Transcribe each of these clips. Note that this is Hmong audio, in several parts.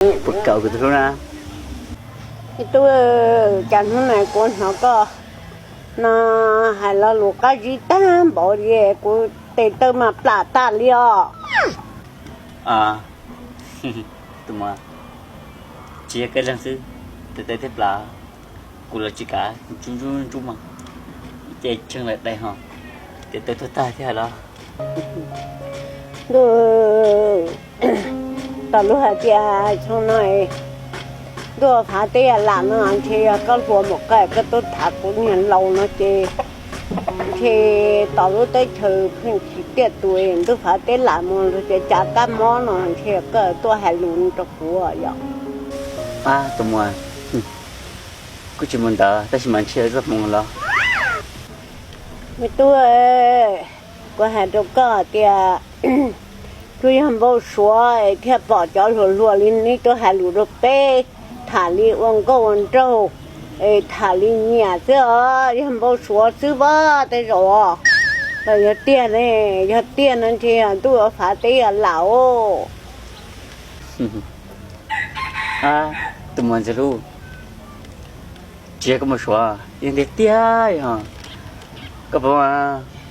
Puas kam kuv tus hlub na? Me tub, cas hnub no kuv hnov koj no hais lo lus qab zib tag npaum li, kuv tes taw mas plam tag li os. Tus muam, tsis yog koj leeg xwb, tes taw thiab plam, kuv los tsis kav, ntsuj ntsuj ntsuj mas, ces tsheej lawm dai ho, tes taw tuag tag thiab los. Ntuj, tom lub hais tias xyoo no ntuj fav teb yam lam no ntshe yog koj hluas mus qai koj tuaj tham kuv niag laus no ces ntshe tom lub teb chaws pheej tsis tiaj tus ntuj fav teb lam mus los ces cas kab mob no ntshe koj tuaj hais lus rau kuv yom. Ab tus muam, kuj tsis mus ntawd tab sis mas ntshe txoj hmoov los. Me tub, kuv hais rau koj tias tsuas yog npau suav thiaj pom cov hluas hluas li neb tuaj hais lus rau peb, tham li ua nkauj ua nraug, tham li nyiam xwb os, yog npau suav xwb pab tej zaum. Los yog tiag ne, yog tiag no ntshe ntuj fav teb yam lam os. Ab tus muam ntxim hlub, tsis yog koj npau suav, yog tiag tiag yog. Koj paub,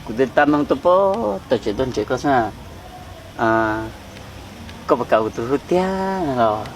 kuv twb tab meeg tuaj pem toj tsev tuaj ntsib koj xwb. Koj puas kam kuv tus hlub tiag no los?